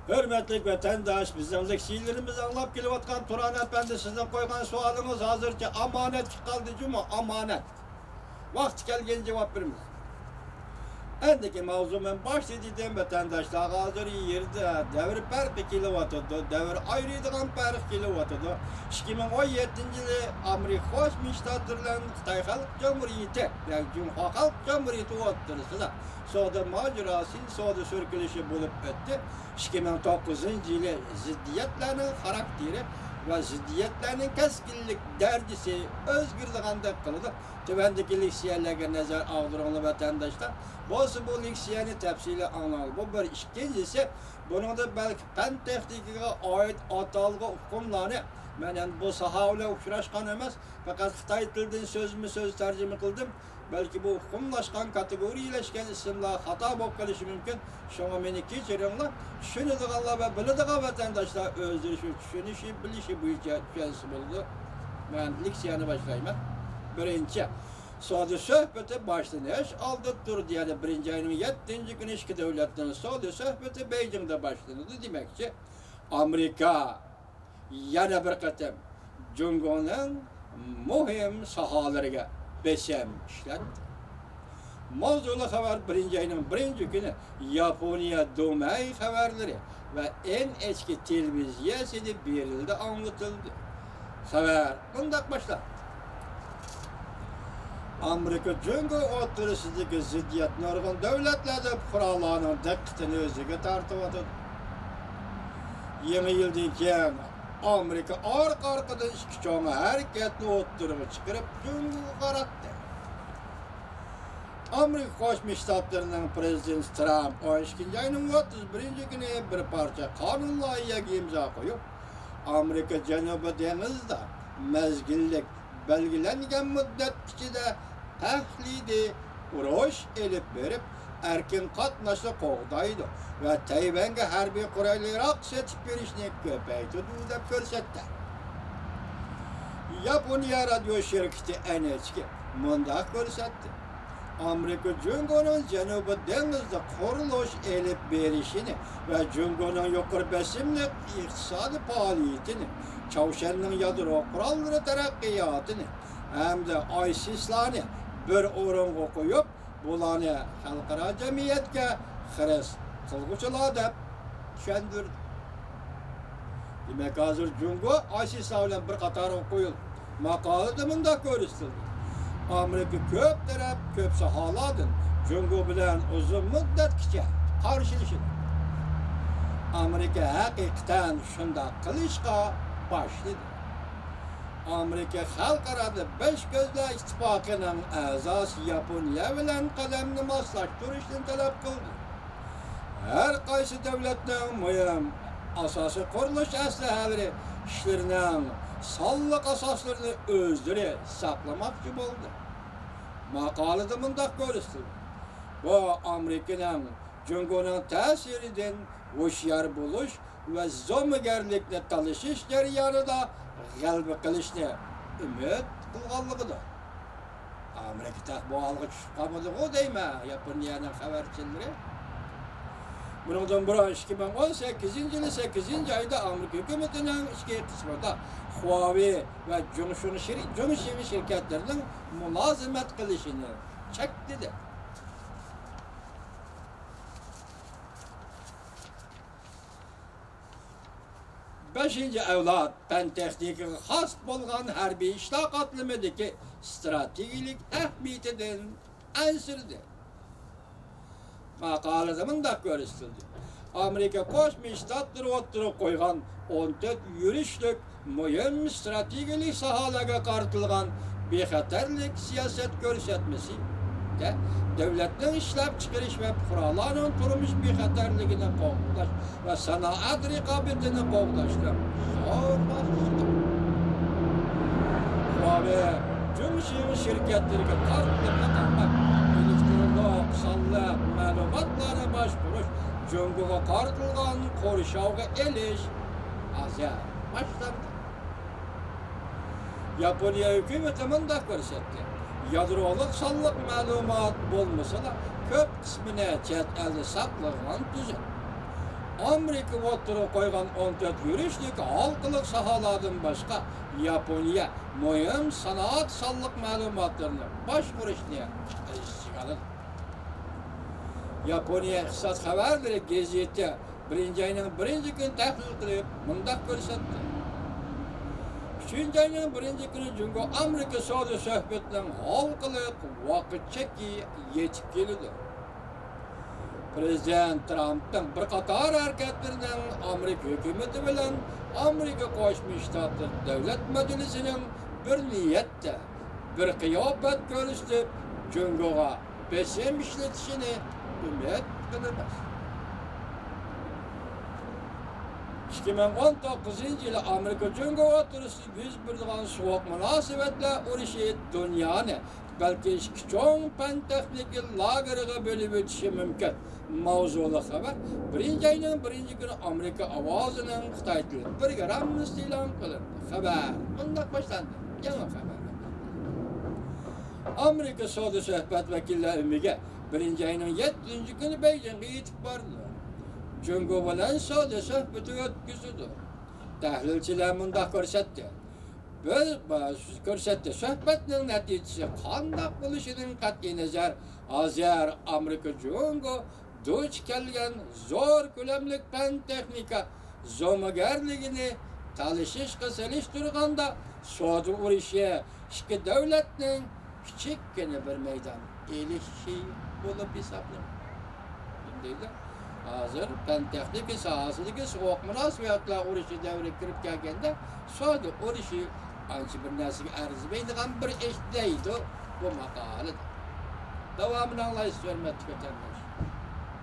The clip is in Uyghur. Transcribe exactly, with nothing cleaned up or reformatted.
ھۆرمەتلىك ۋەتەنداش، بىزنىڭ لېكسىيەلىرىمىزنى ئاڭلاپ كېلىۋاتقان تۇران ئەپەندى، سىزنىڭ قويغان سوئالىڭىز ھازىرچە ئامانەتكە قالدى جۇمۇ، ئامانەت. ۋاقتى كەلگەن جاۋاب بېرىمىز. ئەندىكى ماۋزۇ، مەن باشتا دېدىم، ۋەتەنداشلارغا ھازىر يەردە دەۋر پەرقى كېلىۋاتىدۇ، دەۋر ئايرىيدىغان پەرق كېلىۋاتىدۇ. ئىككى مىڭ ئون يەتتىنچى يىلى ئامېرىكا قوشما شتاتلىرى بىلەن خىتاي خەلق جۇمھۇرىيىتى ۋە جۇڭخۇا خەلق جۇمھۇرىيىتى ئوتتۇرىسىدا سودا ماجىراسى، سودا سۈركىلىشى بولۇپ ئۆتتى. ئىككى مىڭ توققۇزىنچى يىلى زىددىيەتلەرنىڭ خاراكتېرى ۋە زىددىيەتلەرنىڭ كەسكىنلىك دەرىجىسى ئۆزگىرىدىغاندەك قىلىدۇ. تۆۋەندىكى لېكسىيەلەرگە نەزەر ئاغدۇرۇڭلار، ۋەتەنداشلار. بولسا بۇ لېكسىيەنى تەپسىلىي ئاڭلاڭلار. بۇ بىر. ئىككىنچىسى، بۇنىڭدا بەلكى پەن تېخنىكىغا ئائىت ئاتالغۇ ئۇقۇملارنى، مەن ئەمدى بۇ ساھە بىلەن ئۇچراشقان ئەمەس، پەقەت خىتاي تىلىدىن سۆزمۇ سۆز تەرجىمە قىلدىم. بەلكى بۇ ئۇقۇملاشقان، كاتېگورىيەلەشكەن ئىسىملار خاتا بولۇپ قېلىشى مۇمكىن. شۇڭا مېنى كەچۈرۈڭلار. چۈشىنىدىغانلار ۋە بىلىدىغان ۋەتەنداشلار ئۆزلىرى شۇ چۈشىنىشى، بىلىشى بويىچە چۈشەنسە بولىدۇ. مەن لېكسىيەنى باشلايمەن. بىرىنچى، سودا سۆھبىتى باشلىنىش ئالدىدا تۇرىدۇ. يەنى بىرىنچى ئاينىڭ يەتتىنچى كۈنى ئىككى دۆلەتنىڭ سودا سۆھبىتى بېيجىڭدا باشلىنىدۇ. دېمەكچى، ئامېرىكا يەنە بىر قېتىم جۇڭگونىڭ مۇھىم ساھەلىرىگە بېسىم ئىشلەتتى. ماۋزۇلۇق خەۋەر بىرىنچى ئاينىڭ بىرىنچى كۈنى ياپونىيە دومەي خەۋەرلىرى ۋە ئېن ئېيچ كې تېلېۋىزىيەسىدە بېرىلدى، ئاڭلىتىلدى. خەۋەر مۇنداق باشلاندى. ئامېرىكا جۇڭگو ئوتتۇرىسىدىكى زىددىيەت نۇرغۇن دۆلەتلەردە پۇقرالارنىڭ دىققىتىنى ئۆزىگە تارتىۋاتىدۇ. يېڭى يىلدىن كېيىن ئامېرىكا ئارقا-ئارقىدىن ئىككى چوڭ ھەرىكەتنى ئوتتۇرىغا چىقىرىپ، جۇڭگوغا قاراتتى. ئامېرىكا قوشما شتاتلىرىنىڭ پىرېزىدېنتى ترامپ ئون ئىككىنچى ئاينىڭ ئوتتۇز بىرىنچى كۈنى بىر پارچە قانۇن لايىھەگە ئىمزا قويۇپ، ئامېرىكا جەنۇبىي دېڭىزدا مەزگىللىك بەلگىلەنگەن مۇددەت ئىچىدە تەھلىلىي ئۇرۇش ئېلىپ بېرىپ، ئەركىن قاتناشنى قوغدايدۇ ۋە تەيۋەنگە ھەربىي قورال-ياراغ سېتىپ بېرىشنى كۆپەيتىدۇ، دەپ كۆرسەتتى. ياپونىيە رادىيو شىركىتى ئېن ئېيچ كې مۇنداق كۆرسەتتى. ئامېرىكا جۇڭگونىڭ جەنۇبىي دېڭىزدا قۇرۇلۇش ئېلىپ بېرىشىنى ۋە جۇڭگونىڭ يۇقىرى بېسىملىق ئىقتىسادىي پائالىيىتىنى، چاۋشيەننىڭ يادرو قوراللىرى تەرەققىياتىنى ھەمدە ئايسىسلارنى بىر ئورۇنغا قويۇپ، بۇلارنى خەلقئارا جەمئىيەتكە خىرىس قىلغۇچىلار دەپ چۈشەندۈردى. دېمەك، ھازىر جۇڭگو ئايسىسلار بىلەن بىر قاتارغا قويۇلدى. ماقالىدە مۇنداق كۆرسىتىلدى: ئامېرىكا كۆپ تەرەپ، كۆپ ساھەلاردىن جۇڭگو بىلەن ئۇزۇن مۇددەتكىچە قارشىلىشىدۇ. ئامېرىكا ھەقىقەتەن شۇنداق قىلىشقا باشلىدى. ئامېرىكا خەلقئارادا بەش كۆزلەر ئىتتىپاقىنىڭ ئەزاسى ياپونىيە بىلەن قەدەمنى ماسلاشتۇرۇشنى تەلەپ قىلدى. ھەر قايسى دۆلەتنىڭ مۇھىم ئاساسىي قۇرۇلۇش ئەسلىھەلىرى ئىشلىرىنىڭ سانلىق ئاساسلىرىنى ئۆزلىرى ساقلىماقچى بولدى. ماقالىدە مۇنداق كۆرسىتىلدى: بۇ ئامېرىكىنىڭ جۇڭگونىڭ تەسىرىدىن ھوشيار بولۇش ۋە زومىگەرلىكنى تالىشىش جەريانىدا غەلىبە قىلىشنى ئۈمىد قىلغانلىقىدۇر. ئامېرىكا تېخى بۇ ھالغا چۈشۈپ قالمىدىغۇ دەيمەن، ياپونىيەنىڭ خەۋەرچىلىرى. بۇنىڭدىن بۇرۇن ئىككى مىڭ ئون سەككىزىنچى يىلى سەككىزىنچى ئايدا ئامېرىكا ھۆكۈمىتىنىڭ ئىچكى قىسمىدا خۇاۋېي ۋە جۇڭشىڭ شىر-، جۇڭشىڭ شىركەتلىرىنىڭ مۇلازىمەت قىلىشىنى چەكلىدى. بەشىنچى ئەۋلاد پەن تېخنىكىغا خاس بولغان ھەربىي ئىشلار قاتلىمىدىكى ئىستراتېگىيەلىك ئەھمىيىتىدىن ئەنسىرىدى. ماقالىدە مۇنداق كۆرسىتىلدى: ئامېرىكا قوشما شتاتلىرى ئوتتۇرىغا قويغان ئون تۆت يۈرۈشلۈك مۇھىم ئىستراتېگىيەلىك ساھەلەرگە قارىتىلغان بىخەتەرلىك سىياسەت كۆرسەتمىسىدە دۆلەتنىڭ ئىشلەپچىقىرىش ۋە پۇقرالارنىڭ تۇرمۇش بىخەتەرلىكىنى قوغداش ۋە سانائەت رىقابىتىنى قوغداشنىڭ زور باسقۇچىدۇر. خۇاۋېي، جۇڭشىڭ شىركەتلىرىگە قارىتىلىپ ئاتالغان ئېلېكترونلۇق سانلىق مەلۇماتلارنى باشقۇرۇش، جۇڭگوغا قارىتىلغان قورشاۋغا ئېلىش ھازىر باشلاندى. ياپونىيە ھۆكۈمىتى مۇنداق كۆرسەتتى: يادرولۇق سانلىق مەلۇمات بولمىسىلا، كۆپ قىسمىنى چەت ئەلدە ساقلىغان تۈزۈك. ئامېرىكا ئوتتۇرىغا قويغان ئون تۆت يۈرۈشلۈك ھالقىلىق ساھەلەردىن باشقا، ياپونىيە مۇھىم سانائەت سانلىق مەلۇماتلىرىنى باشقۇرۇشنى ئۆز ئىچىگە ئالىدۇ. ياپونىيە ئىقتىساد خەۋەرلىرى گېزىتى بىرىنچى ئاينىڭ بىرىنچى كۈنى تەھلىل قىلىپ، مۇنداق كۆرسەتتى: ئۈچىنچى ئاينىڭ بىرىنچى كۈنى جۇڭگو ئامېرىكا سودا سۆھبىتىنىڭ ھالقىلىق ۋاقىت چېكى يېتىپ كېلىدۇ. پىرېزىدېنت ترامپنىڭ بىر قاتار ھەرىكەتلىرىنىڭ ئامېرىكا ھۆكۈمىتى بىلەن ئامېرىكا قوشما شتاتلىرى دۆلەت مەجلىسىنىڭ بىر نىيەتتە، بىر قىياپەت كۆرسىتىپ، جۇڭگوغا بېسىم ئىشلىتىشىنى ئۈمىد قىلىمىز. ئىككى مىڭ ئون توققۇزىنچى يىلى ئامېرىكا جۇڭگو ئوتتۇرىسىدا يۈز بېرىدىغان سوغۇق مۇناسىۋەتلەر ئۇرۇشى دۇنيانى بەلكى ئىككى چوڭ پەن-تېخنىكا لاگېرىغا بۆلۈۋېتىشى مۇمكىن ماۋزۇلۇق خەۋەر بىرىنچى ئاينىڭ بىرىنچى كۈنى ئامېرىكا ئاۋازىنىڭ خىتاي تىلى پروگراممىسىدا ئېلان قىلىندى. خەۋەر مۇنداق باشلاندى. يېڭى خەۋەر. ئامېرىكا سودا سۆھبەت ۋەكىللەر ئۆمىكى بىرىنچى ئاينىڭ يەتتىنچى كۈنى بېيجىڭغا يېتىپ باردى. جۇڭگو بىلەن سودا سۆھبىتى ئۆتكۈزىدۇ. تەھلىلچىلەر مۇنداق كۆرسەتتى. بىز، كۆرسەتتى. سۆھبەتنىڭ نەتىجىسى قانداق بولۇشىدىن قەتئىينەزەر، ھازىر ئامېرىكا جۇڭگو دۇچ كەلگەن زور كۆلەملىك پەن-تېخنىكا زومىگەرلىكىنى تالىشىشقا سېلىشتۇرغاندا، سودا ئۇرۇشى ئىككى دۆلەتنىڭ كىچىككىنە بىر مەيدان ئېلىشىشى بولۇپ ھېسابلىنىدۇ. شۇنداقلا ھازىر پەن-تېخنىكا ساھەسىدىكى سوغۇق مۇناسىۋەتلەر ئۇرۇشى دەۋرىگە كىرىپ كەلگەندە، سودا ئۇرۇشى ئانچە بىر نەرسىگە ئەرزىمەيدىغان بىر ئىش دەيدۇ بۇ ماقالىدە. داۋامىنى ئاڭلايسىز، ھۆرمەتلىك ۋەتەنداشلار.